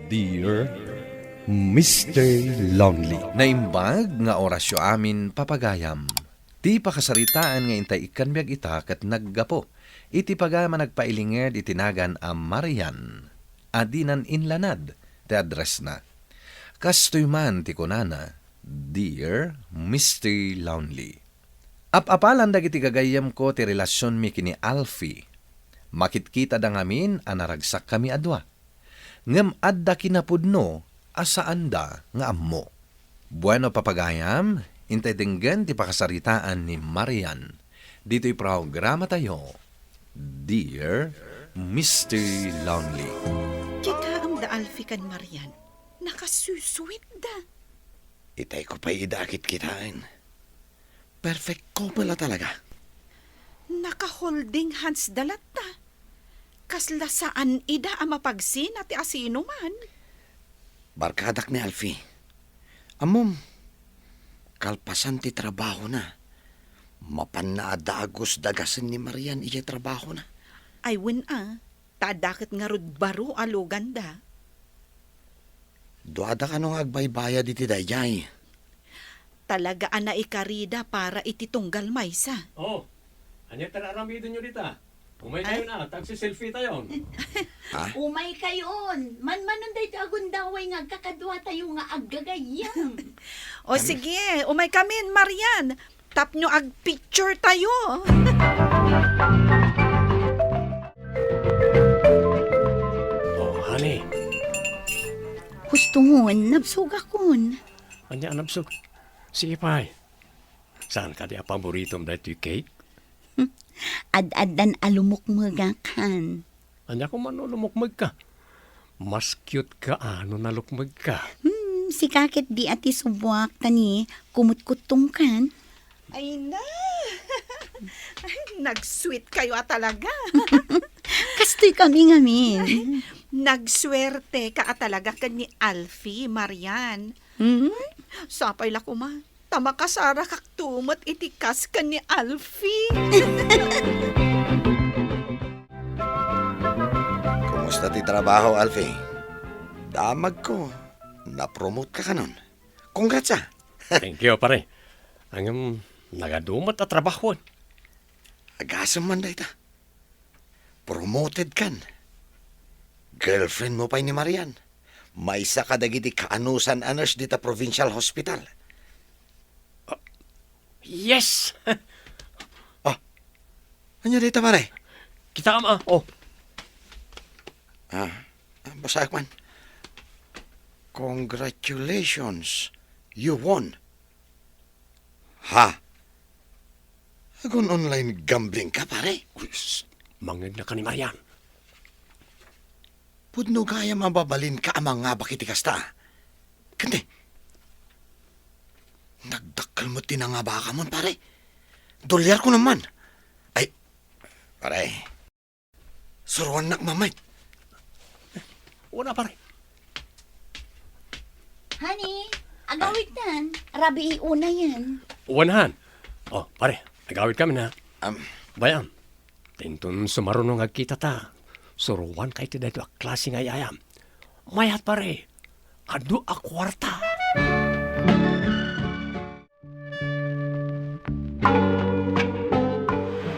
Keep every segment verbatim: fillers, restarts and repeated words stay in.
Dear Mister Lonely. Naimbag nga orasyo amin, papagayam. Ti pakasaritaan nga intay ikkan biag ita ket naggapu iti pagayam a nagpailinged iti nagan a Marian a dinan inlanad ti addressna. Kastoy man ti kunana, "Dear Mister Lonely." Ap-apalan dagiti gagayyemko ti relasionmi ken ni Alfie. Makitkitada ngamin a naragsakkami a dua. Ngem adda kinapudno a saanda nga ammo. Bueno, papagayam, intay denggen ti pakasaritaan ni Marian ditoy programatayo, Dear Mister Lonely. Kitaem da Alfie ken Marian. Nakasusuitda. Itay ko pay ida a kitkitaen. Perfect couple a talaga. Naka-holding hands da latta. Kasla saan ida a mapagsina ti asinoman. Barkadak ni Alfie. Ammom, kalpasan ti trabahona, mapanna a dagus-dagasen ni Marian idiay trabahona. Ay, wen a, ta adda ket ngarud baro a luganda. Duada kano nga agbaybayad iti daydiay. Talaga a naikarida para iti tunggal maysa. Oh, ania ti ar-aramidenyo dita? Umay kayon a, ta agsiselfie tayon. Ha? Umay kayon. Manmanon daytoy a gundaway nga agkakaduatayo nga aggagayyem. O sige, umay kamin, Marian. Tapno agpicture tayo. Oh, honey. Hustongon, nabsogakon. Ania a nabsog? Sige pay. Saan kadi a paboritom daytoy cake? Ad-addan a lumukmegakan. Ania koma no lumukmegka? Mas cute ka a no nalukmegka. Hmm, sika ket di a ti subuak ta ni kumutkuttongkan. Ay na! Ay, nag-sweet kayo a talaga. Kastoy kami ngamin. Nagsuerte ka a talaga ken ni Alfie, Marian. Hmm? Sapay la koma. Ta makasarakakto met iti kas ken ni Alfie. Kumusta ti trabaho, Alfie? Damagko, napromote ka kanon. Congrats, ah! Thank you, pare. Ngem, nagadu met a trabahoen. Agasem man dayta. Promoted kan. Girlfriend mo pay ni Marian. Maysa kadagiti kaanusan a nurse dita provincial hospital. Ah, yes! Ah, ania dayta, pare? Kitaem, ah. Oh. Ah, ah, basaek man. Congratulations. You won. Ha? Agun-online gambling ka, pare? Uy, sus, mangngegna ka ni Marian. Pudno gayam a mabalinka a mangabak iti kasta. Ket ni, nagdakkel met ti nangabakamon, pare. Dolyarko naman. Ay, pare, suroannak mamay. Wala, pare. Honey, agawidtan. Rabii unayen. Wen han. Oh, pare, agawidkamin, ha. Am. Bay-am, ta inton sumaruno nga agkitata, suroanka iti daytoy a klase nga ay-ayam. Mayat, pare. Adu a kuarta.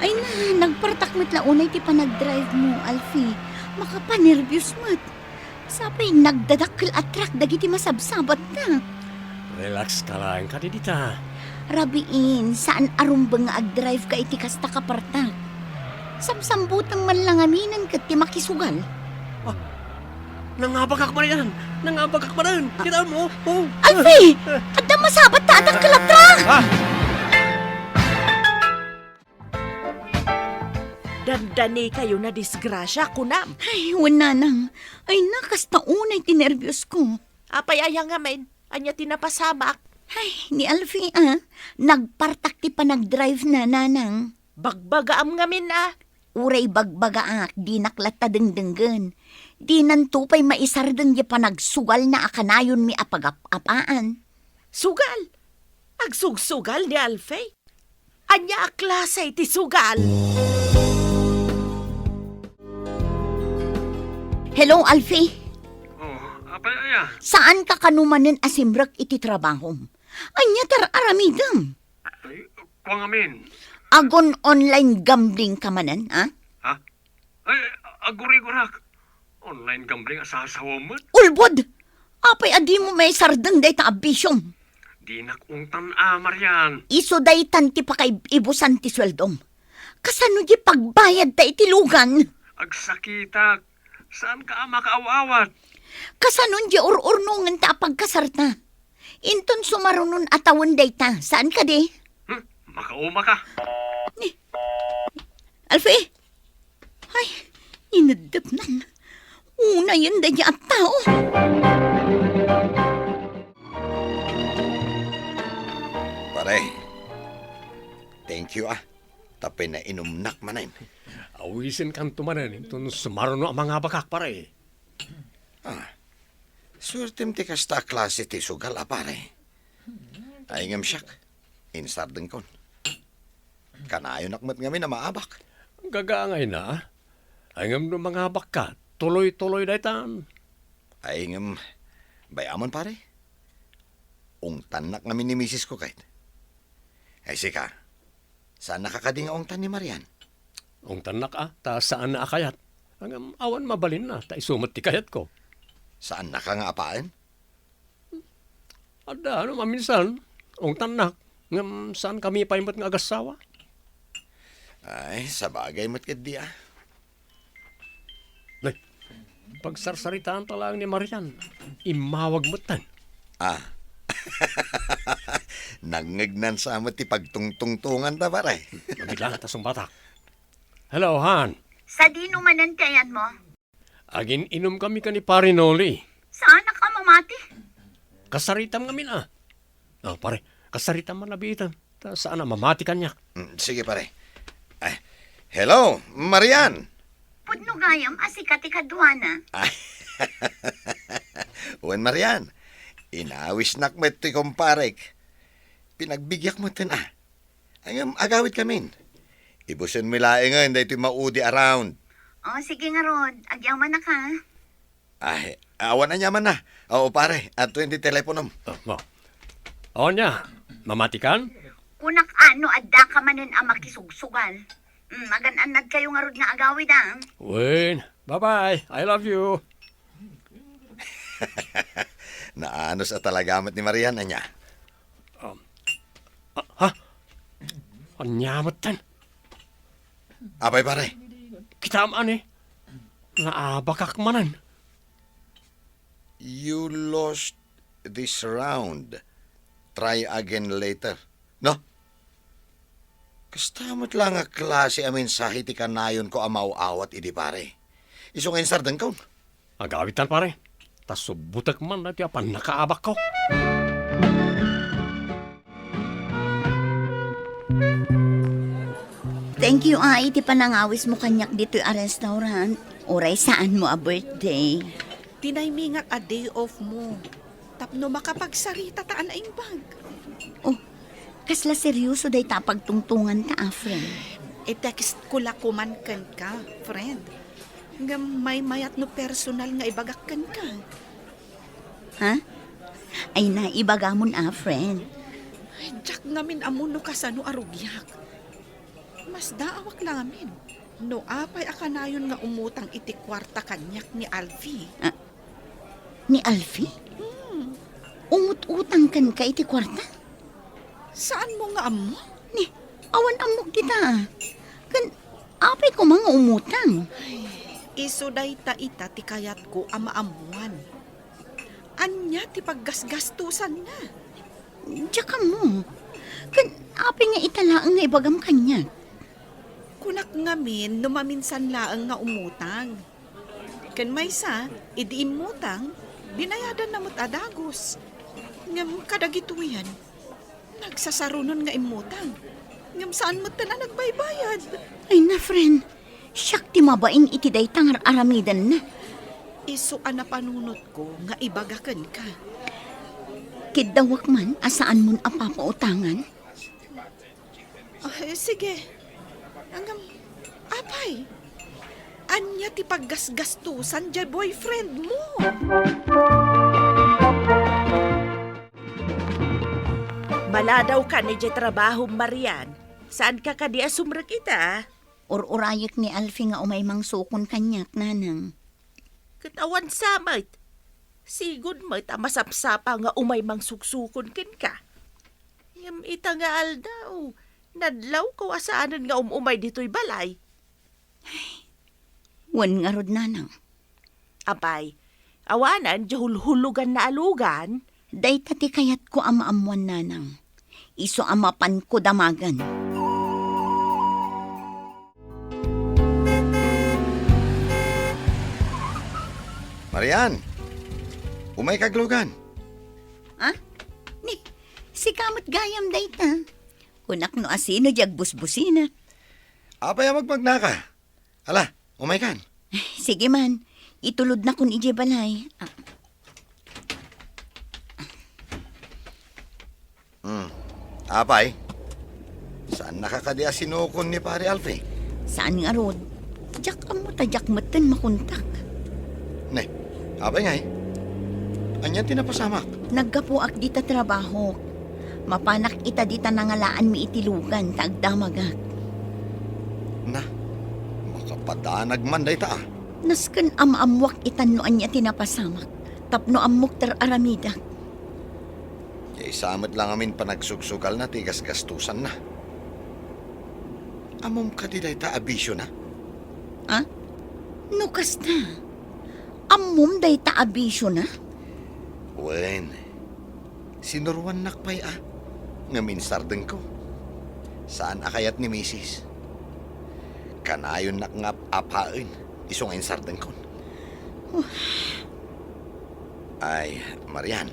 Ay na, nagpartak met la unay ti panagdrive mo, Alfie. Makapanerbios met. Sapay nagdadakkel a truck dagiti masabsabatna. Relax ka laeng kadi dita. Rabiin, saan a rumbeng nga agdrive ka iti kasta ka partak. Samsambutem man la ngaminen ket ti makisugal. Ah, nangabakak manen! Nangabakak manen! Kitaem mo? Oh. Alfie! Adda masabat ta adda kalatra! Ah! Dandani kayo na disgrasya, kunam. Ay, wen nanang. Ay na, kasta unay ti nerbios ko. Apay aya ngamin? Ania ti napasamak? Ay, ni Alfie, ah. Nagpartak ti panagdrive na, nanang. Bagbagaam ngamin, ah. Uray bagbagaak, dinak latta dengdenggen. Dinanto pay maisardeng di panagsugalna a kanayonmi a pagap-apaan. Sugal? Agsugsugal ni Alfie? Ania a klase ti sugal? Hello, Alfie. Oh, ah, Ay, aya. Saanka kano manen a simrek iti trabahom? Ania ti ar-aramidem? Ay, kua ngamin. Agun-online gambling ka manen, a? Ha? Ay, agurigurak. Online gambling a sasawem met. Ulbod! Apay a dimo maisardeng dayta a bisiom? Dinak ungtan a, Marian. Isu daytan ti pakaibusan ti sueldom. Kasano di pagbayadta iti lugan? Agsakitak. Saanka a makaaw-awat? Kasano di ur-urnongenta a pagkasarta? Inton sumarunon a tawen dayta, saan kadi? Hmm, makaumaka. Ni, Alfie? Ay, ineddepnan. Unayen daydi a tao. Pare, thank you, ah. Tapno nainumnak manen. Awisenkanto manen inton sumaruno a mangabakak, pare. Ah, suertem ti kasta a klase ti sugal a, pare. Ay ngem siak, insardengkon. Kanayonak met ngamin a maabak. Gagangayna. Ay ngem no mangabakka, tuloy-tuloy daytan. Ay ngem, bay-amon, pare. Ungtannak ngamin ni misis ko ket. Ay sika, saannaka kadi nga ungtan ni Marian? Ungtannak a, ta saanna a kayat. Ngem awan mabalinna, ta isu met ti kayatko. Saannaka nga apaen? Adda, no maminsan, ungtannak. Ngem saankami pay met nga agassawa. Ay, sabagay met ketdi, ah. Nay, pagsarsaritaanta laeng ni Marian, immawag metten. Ah. Nangngegnan sa met ti pagtungtungtonganta, pare. Mabilang ta sungbatak. Hello, Han. Sadino manen ti ayanmo? Agin-inomkami ken ni Pare Noli. Saannak a mamati? Kasaritam ngamin, ah. Oh, pare, kasaritam man labiitan. Ta saan a mamati kaniak. Mm, sige, pare. Ay, hello, Marian! Pudno gayam a sika ti kaduana. Ay. Wen, Marian, inawisnak met ti kumparek. Pinagbigiak metten, ah. Ngem agawidkamin. Ibusenmi laengen daytoy maudi a round. Oh, sige ngarud. Agyamanak, ha? Ay, awan aniamanna. Oo, pare. Adtoyen ti teleponom. Oh, mo. Ania, mamatikan? Kunak a no addaka manen a makisugsugal. Mm, agan-annadkayo ngarud nga agawid, ah. Wen, bye-bye. I love you. Naanus a talaga met ni Marian, ania? Um, ah, ha? Ania metten? Apay, pare? Kitam ani, naabakak manen. You lost this round. Try again later. No? Kasta met la nga klase a mensahe ti kanayonko a maaw-awat idi, pare. Isu nga insardengkon. Agawidtan, pare. Ta subbotek man daytoy a pannakaabakko. Thank you, a, iti panangawismo kaniak ditoy a restaurant. Uray saanmo a birthday. Tinaymingak a day off mo. Tapno makapagsarita ta a naimbag. Oh, kasla seryoso dayta a pagtungtonganta, a, friend. I-text ko la koman kenka, friend. Ngem maymayat no personal nga ibagak kenka. Ha? Ay na, ibagamon a, friend. Ay, diak ngamin ammo no kasano a rugiak. Masdaawak la ngamin no apay a kanayon nga umutang iti kuarta kaniak ni Alfie. Ah, ni Alfie? Hmm. Umut-utang kenka iti kuarta? Saanmo nga ammo? Ni, awan ammok dita. Ken apay koma nga umutang? Ay, isu dayta ita ti kayatko a maammuan. Ania ti paggasgastosanna? Diak ammo. Ken apay nga ita laeng nga ibagam kaniak? Kunak ngamin no maminsan laeng nga umutang. Ken maysa, idi immutang, binayadanna met a dagus. Ngem kadagitoyen, nagsasarunon nga immutang. Ngem saan metten a nagbaybayad. Ay na, friend. Siak ti mabain iti dayta nga ar-aramidenna. Isu a napanunotko nga ibaga kenka. Kiddawak man a saanmon a papautangan? Ah, eh, sige. Ngem, apay, ania ti paggasgastosan diay boyfriend mo? Ladawkan idiay trabahom, Marian. Saanka kadi a sumrek ita? Ur-urayek ni Alfie nga umay mangsukon kaniak, Nanang. Ket awan sa met. Sigun met a masapsapa nga umay mangsuksukon kenka. Ngem ita nga aldaw, nadlawko a saanen nga um-umay ditoy balay. Wen ngarud, Nanang. Apay, awanen diay hulhulogan nga alugan? Dayta ti kayatko a maammoan, Nanang. Isu a mapanko damagen. Marian, umayka aglugan. Ah? Ni, sika met gayam dayta. Kunak no asino diay agbusbusina. Apay a magmagnaka? Ala, umaykan. Sige man, itulodnakon idiay balay. Ah. Hmm. Apay, saannaka kadi a sinukon ni Pare Alfie? Saan ngarud. Diak ammo ta diak metten makontak. Ne, apay ngay? Ania ti napasamak? Naggapuak dita trabahok. Mapanak ita dita nangalaanmi iti lugan ta agdamagak. Na, makapadanag man dayta, a. Nasken a maammoak itan no ania ti napasamak, tapno ammok ti ar-aramidak. Diay sa met la ngamin panagsugsugalna ti gasgastosanna. Ammom kadi dayta a bisiona? Ah? No kasta, ammom dayta a bisiona? Wen, sinuroannak pay a, ngem insardengko. Saan a kayat ni misis. Kanayonnak nga ap-apaen, isu nga insardengkon. Ay, Marian.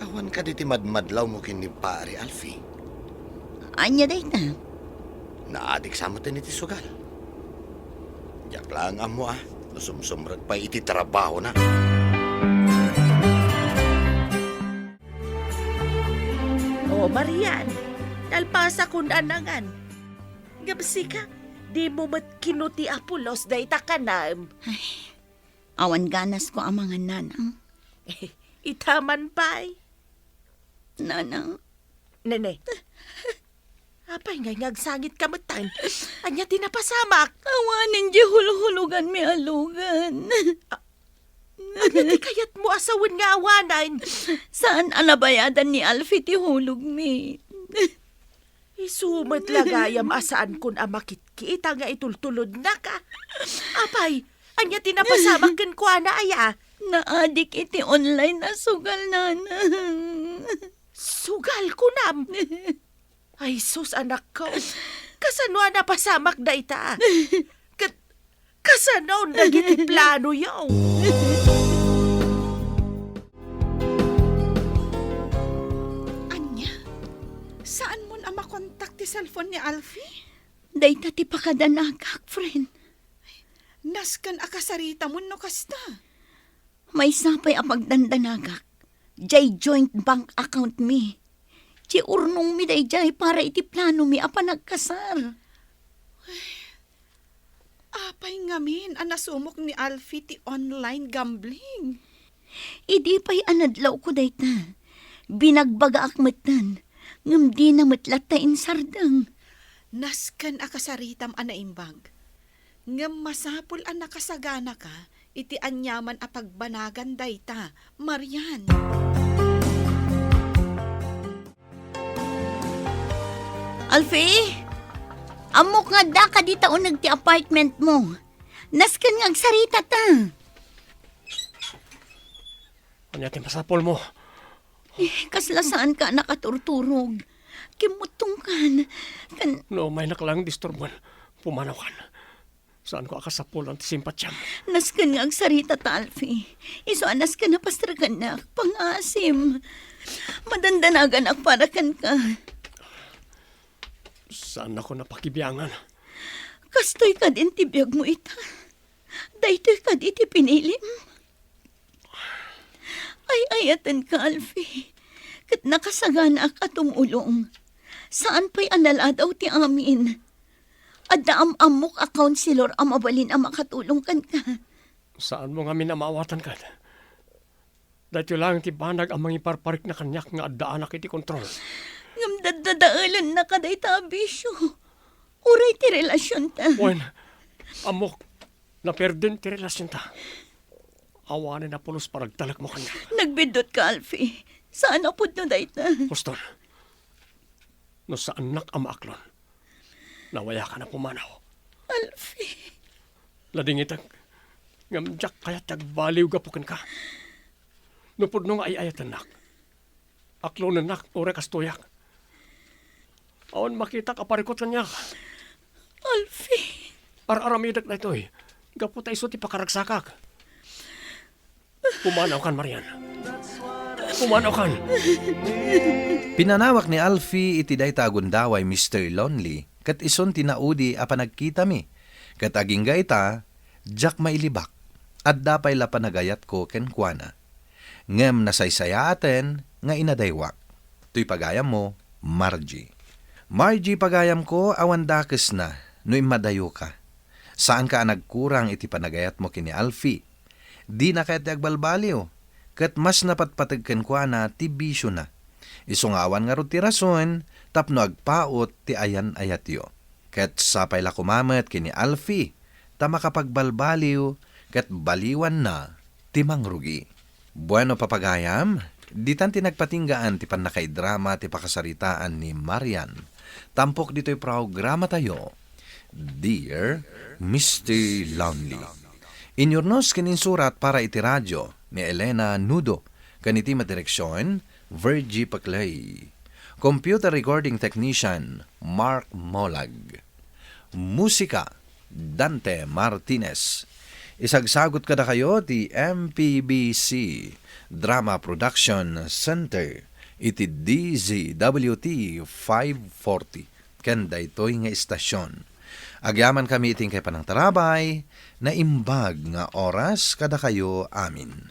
Awan kadi ti madmadlawmo ken ni Pare Alfie? Ania dayta? Naadik sa met iti sugal. Diak laeng ammo a no sumsumrek pay iti trabahona. O, Marian, nalpasakon a nangan. Ngem sika, dimo met kino ti apulos dayta kanam. Ay, awan ganasko a mangan, Nanang. Ita man pay. Nanang. Nene. Apay ngay nga agsangitka metten? Ania ti napasamak? Awanen diay hulhuloganmi a lugan. A-, ania ti kayatmo a sawen nga awanen? Saan a nabayadan ni Alfie ti hulogmi. Isu met la gayam a saankon a makitkiita nga itultulodnak, a. Apay, ania ti napasamak kenkuana, aya? Naadik iti online a sugal, Nanang. Sugal, kunam? Ay, sus, anakko. Kasano a napasamak dayta? Ket kasano dagiti planoyo? Ania? Saanmon a makontak ti cellphone ni Alfie? Dayta ti pakadanagak, friend. Nasken a kasaritamon no kasta. Maysa pay a pagdandanagak, diay joint bank account mi. Ti urnongmi daydiay para iti planomi a panagkasar. Apay ngamin a nasumok ni Alfie ti online gambling? Idi pay a nadlawko dayta, binagbagaak metten, ngem dina met latta insardeng. Nasken a kasaritam a naimbag. Ngem masapul a nakasaganaka iti aniaman a pagbanagan dayta, Marian. Alfie, ammok nga addaka dita uneg ti apartment mo. Nasken nga agsaritata. Ania ti masapulmo? Eh, kasla saanka a nakaturturog. Kimmuttongkan. Kan- No umaynak laeng disturboen, pumanawkan. Saanko a kasapulan ti simpatiam. Nasken nga agsaritata, Alfie. Isu a nasken a pastrekannak, pangaasim. Madandanaganak para kenka. Saannakon a pakibiangan. Kastoy kadin ti biagmo ita. Daytoy kadi ti pinilim. Ay-ayatenka, Alfie, ket nakasaganaak a tumulong. Saan pay a naladaw ti amin. Adda am-ammok a counselor a mabalin a makatulong kenka. Saanmo ngamin a maawatan kad? Daytoy laeng ti banag a mangiparparikna kaniak nga addaanak iti kontrol. Ngem daddadaelennaka dayta a bisio. Uray ti relasionta. Wen, ammok, naperdin ti relasionta. Awanen a pulos panagtalekmo kaniak. Nagbiddutka, Alfie. Saan a pudno dayta. Huston, no saannak a maaklon, nawayakan a pumanaw. Alfie. Ladingitek, ngem diak kayat ti agbaliw gapu kenka. No pudno nga ay-ayatennak, aklonennak uray kastoyak. Awan makitak a parikut kaniak. Alfie. Ar-aramidek daytoy gapu ta isu ti pakaragsakak. Pumanawkan, Marian. Pumanawkan. Pinanawak ni Alfie iti dayta a gundaway, Mister Lonely, ket isun ti naudi a panagkitami. Ket agingga ita, diak mailibak. Adda pay la panagayatko kenkuana. Ngem nasaysayaaten nga inadaywak. Toy pagayammo, Margie. Margie, pagayamko, awan dakesna no immadayoka. Saanka a nagkurang iti panagayatmo ken ni Alfie. Dina kayat ti agbalbaliw, ket mas napatpateg kenkuana ti bisiona. Isu nga awan ngarud ti rason tapno agpaut ti ayan-ayatyo. Ket sapay la koma met ken ni Alfie, ta makapagbalbaliw ket baliwanna ti mangrugi. Bueno, papagayam, ditan ti nagpatinggaan ti pannakaidrama ti pakasaritaan ni Marian. Tampok ditoy programatayo, Dear Mister Lonely. Inyurnos ken insurat para iti radio ni Elena Nudo, ken iti madireksion, Virgie Paclay. Computer recording technician, Mark Molag. Musika, Dante Martinez. Isagsagut kadakayo ti M P B C Drama Production Center iti D Z W T five forty ken daytoy nga istasion. Agyamankami iti inkay panangtarabay, naimbag nga oras kadakayo amin.